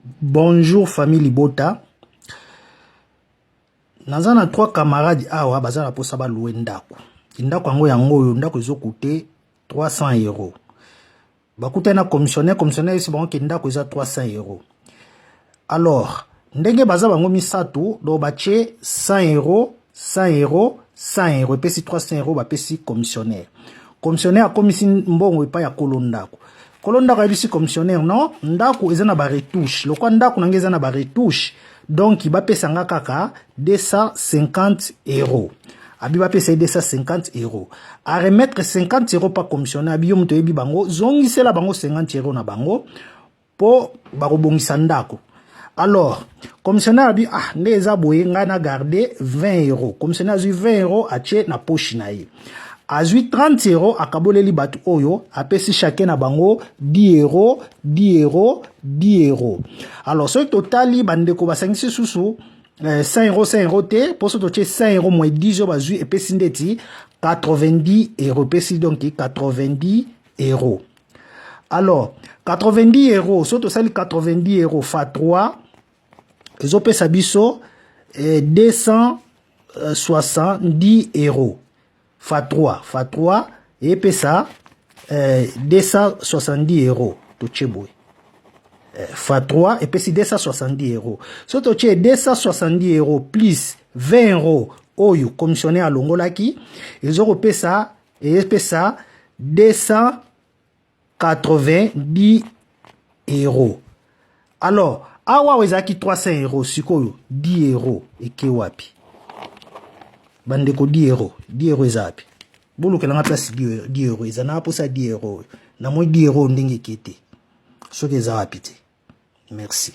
Bonjour famille libota. Naza na trois camarades awa baza na posa ba louer ndako. Ndako yango yango oyo ndako ezo coûter 300 euros. Bakutani na commissionnaire, commissionnaire yebisi bango ke ndako eza 300 euros. Alors, ndenge baza bango misato, donc batie 100 euros, 100 euros, 100 euros epesi 300 euros bapesi commissionnaire. Commissionnaire akomisi mbongo epai ya kolo ndako. Kolo ndako ayebisi commissionnaire non, ndako eza na ba retouche. Lokwa ndako na ngai eza na ba retouche, donc bapesa nga kaka 250 euros. Abi bapesa ye 250 euros. A remettre 50 euros pa commissionnaire, abi yo moto oyebi bango, zongisela bango 50 euros na bango mpo bakobongisa ndako. Alors, commissionnaire abi ah nde eza boye ngai na garde 20 euros. Commissionnaire azwi 20 euros atie na poche na ye. Azwi 30 euros akaboleli bato oyo apesi chacun na bango 10 euros, 10 euros, 10 euros. Alors soki totali bandeko basangisi susu 100 euros 100 euros te mpo soki totie 100 euros moins 10 oyo bazwi epesi ndeti 90 euros epesi donc 90 euros. Alors 90 euros soki tosali 90 euros fois 3 ezopesa biso 270 euros fois 3 fois 3 eyepesa 270 euros totie boye fois 3 epesi 270 euros. Soki totie 270 euros plus 20 euros oyo commissionnaire alongolaki ezokopesa eyepesa 290 euros. Alors awa awa ezalaki 300 euros, sikoyo 10 euros eke wapi bandeko? 10 euros, 10 euros eza wapi? Bolukelanga place 10 euros eza na mposa 10 euros oyo namoi 10 euros ndenge eke te soki eza wapi te. Merci.